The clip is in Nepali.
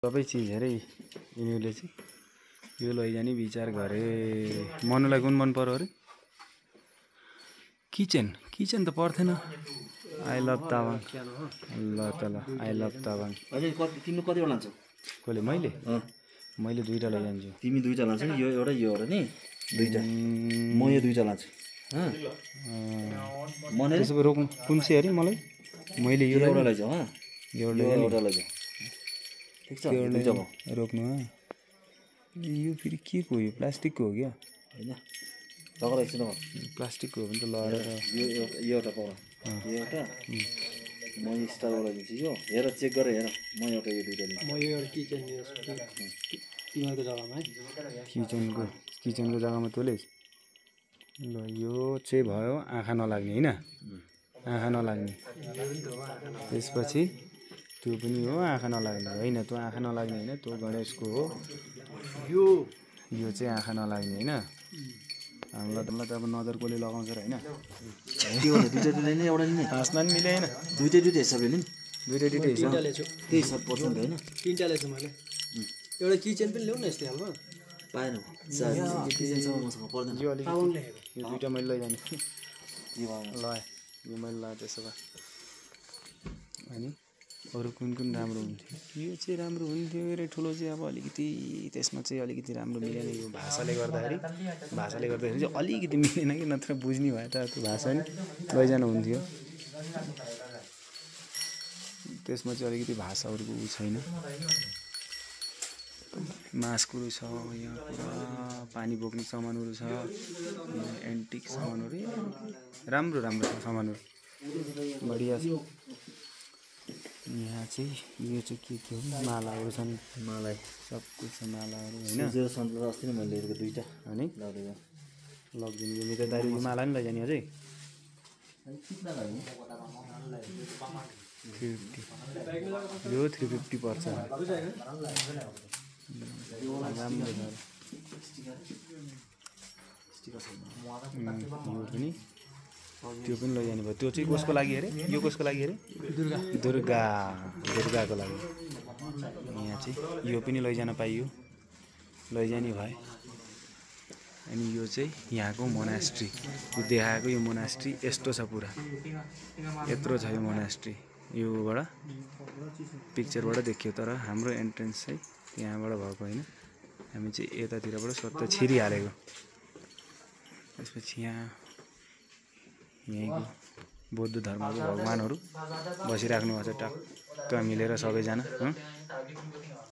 सबै चिज हेरे यिनीहरूले चाहिँ यो लैजाने विचार गरे। मनुलाई कुन मन पर्यो अरे? किचन त पर्थेन। I love Tawang. ल त ल आई लभ तावाङ। तिमीले कतिवटा लान्छौ? कसले? मैले दुईटा लैजान्छु। तिमी दुईटा लान्छौ नि? यो एउटा नि दुईटा। म यो दुईटा लान्छु। त्यसो भए रोक्नु कुन चाहिँ अरे मलाई? मैले यो एउटा लैजाऊ। एउटा लैजाऊ। ठिक छ, दुईटा भयो। रोक्नु। यो फेरि के को? यो प्लास्टिकको हो क्या? होइन, तगर एकछिन प्लास्टिकको हो भने त लडेर। यो एउटा पाउँ। यो एउटा म स्टारवाला दिन्छु। यो हेर, चेक गरेर हेर। म एउटा यो दुईटा लिन्छु। म यो एउटा किचनको जग्गामा है। किचनको जग्गामा तँले ल। यो चाहिँ भयो आँखा नलाग्ने होइन? आँखा नलाग्ने। त्यसपछि त्यो पनि हो आँखा नलाग्ने होइन? त्यो आँखा नलाग्ने होइन, त्यो गणेशको हो। यो चाहिँ आँखा नलाग्ने होइन? हामीलाई त अब नजर कसले लगाउँछ र होइन? दुईटा लिने एउटा लिने हाँस्न नि मिलेन। दुईटा हिसाबले नि। दुईटा हिसाब त्यही हिसाब पर्छ नि त होइन? तिनवटा ल्याएको मैले। एउटा किचन पनि ल्याउँ न यस्तै खालको। पाएन किचनसम्म मसँग पर्दैन। यो अलिक यो दुईटा मैले लैजाने। ल यो मैले ल त्यसो भए। अनि अरू कुन राम्रो हुन्थ्यो? यो चाहिँ राम्रो हुन्थ्यो अरे ठुलो चाहिँ। अब अलिकति त्यसमा चाहिँ अलिकति राम्रो मिलेन। यो भाषाले गर्दाखेरि चाहिँ अलिकति मिलेन कि, नत्र बुझ्ने भए त त्यो भाषा नि लैजानु हुन्थ्यो। त्यसमा चाहिँ अलिकति भाषाहरूको उ छैन। मास्कहरू छ यहाँ, पुरा पानी बोक्ने सामानहरू छ, एन्टिक सामानहरू राम्रो छ सामानहरू, बढिया छ। यहाँ चाहिँ यो चाहिँ के हो? मालाहरू छन्। मलाई सब कुछ छ, मालाहरू होइन? सन्तोष अस्ति नै मैले लिएको दुईटा अनि लगिदिनु। यो मेरो दाइले यो माला नि लैजाने अझै 350। यो 350 पर्छ। राम्रो छ। त्यो पनि लैजाने भयो। त्यो चाहिँ कसको लागि अरे? यो कसको लागि अरे? दुर्गाको लागि। यहाँ चाहिँ यो पनि लैजान पाइयो, लैजाने भए। अनि यो चाहिँ यहाँको मोनास्ट्री। यो देखाएको यो मोनास्ट्री यस्तो छ, पुरा यत्रो छ यो मोनास्ट्री। योबाट पिक्चरबाट देखियो, तर हाम्रो एन्ट्रेन्स चाहिँ त्यहाँबाट भएको होइन। हामी चाहिँ यतातिरबाट स्वतः छिरिहालेको। त्यसपछि यहीँको बौद्ध धर्मको भगवानहरू बसिराख्नु भएको छ टक्क मिलेर सबैजना।